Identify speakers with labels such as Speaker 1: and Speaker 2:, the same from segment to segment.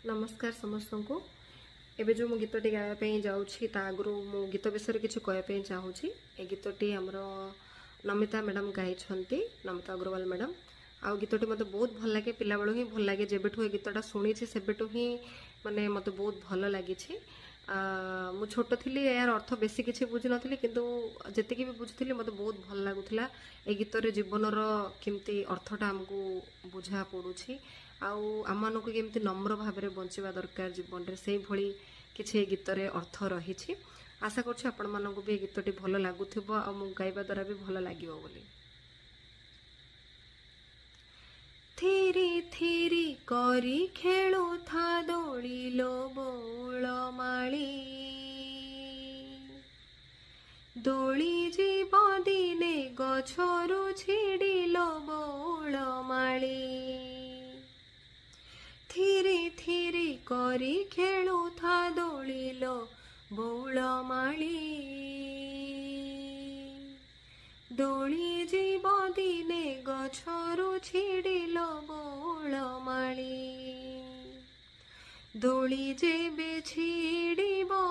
Speaker 1: ନମସ୍କାର ସମସ୍ତଙ୍କୁ। ଏବେ ଯେଉଁ ମୁଁ ଗୀତଟି ଗାଇବା ପାଇଁ ଯାଉଛି, ତା ଆଗରୁ ମୁଁ ଗୀତ ବିଷୟରେ କିଛି କହିବା ପାଇଁ ଚାହୁଁଛି। ଏ ଗୀତଟି ଆମର ନମିତା ମ୍ୟାଡ଼ାମ୍ ଗାଇଛନ୍ତି, ନମିତା ଅଗ୍ରୱାଲ ମ୍ୟାଡ଼ାମ୍। ଆଉ ଗୀତଟି ମୋତେ ବହୁତ ଭଲ ଲାଗେ, ପିଲାବେଳୁ ହିଁ ଭଲ ଲାଗେ। ଯେବେଠୁ ଏ ଗୀତଟା ଶୁଣିଛି, ସେବେଠୁ ହିଁ ମାନେ ମୋତେ ବହୁତ ଭଲ ଲାଗିଛି। ମୁଁ ଛୋଟ ଥିଲି, ଏହାର ଅର୍ଥ ବେଶୀ କିଛି ବୁଝିନଥିଲି, କିନ୍ତୁ ଯେତିକି ବି ବୁଝୁଥିଲି ମୋତେ ବହୁତ ଭଲ ଲାଗୁଥିଲା। ଏ ଗୀତରେ ଜୀବନର କେମିତି ଅର୍ଥଟା ଆମକୁ ବୁଝା ପଡ଼ୁଛି ଆଉ ଆମମାନଙ୍କୁ କେମିତି ନମ୍ର ଭାବରେ ବଞ୍ଚିବା ଦରକାର ଜୀବନରେ, ସେଇଭଳି କିଛି ଏ ଗୀତରେ ଅର୍ଥ ରହିଛି। ଆଶା କରୁଛି ଆପଣମାନଙ୍କୁ ବି ଏ ଗୀତଟି ଭଲ ଲାଗୁଥିବ ଆଉ ମୁଁ ଗାଇବା ଦ୍ୱାରା ବି ଭଲ ଲାଗିବ ବୋଲି। ଥିରି ଥିରି କରି ଖେଳୁଥା ଦୋଳି ଲୋ ବଉଳ ମାଳି, ଦୋଳି ଯିବ ଦିନେ ଗଛରୁ ଛିଡ଼ିଲୋ ବଉଳ ମାଳି। ଥିରି ଥିରି କରି ଖେଳୁଥା ଦୋଳି ଲୋ ବଉଳ ମାଳି, ଦୋଳି ଯିବ ଦିନେ ଗଛରୁ ଛିଡ଼ିଲୋ ବଉଳ ମାଳି। ଦୋଳି ଯେବେ ଛିଡ଼ିବ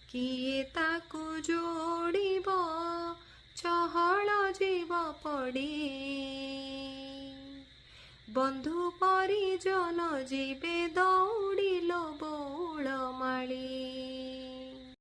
Speaker 1: କିଏ ତାକୁ ଯୋଡ଼ିବ, ଚହଳ ଯିବ ପଡ଼ି। ବନ୍ଧୁ ପରିଜନ ଯିବେ ଦୌଡ଼ିଲୋ ବଉଳ ମାଳି।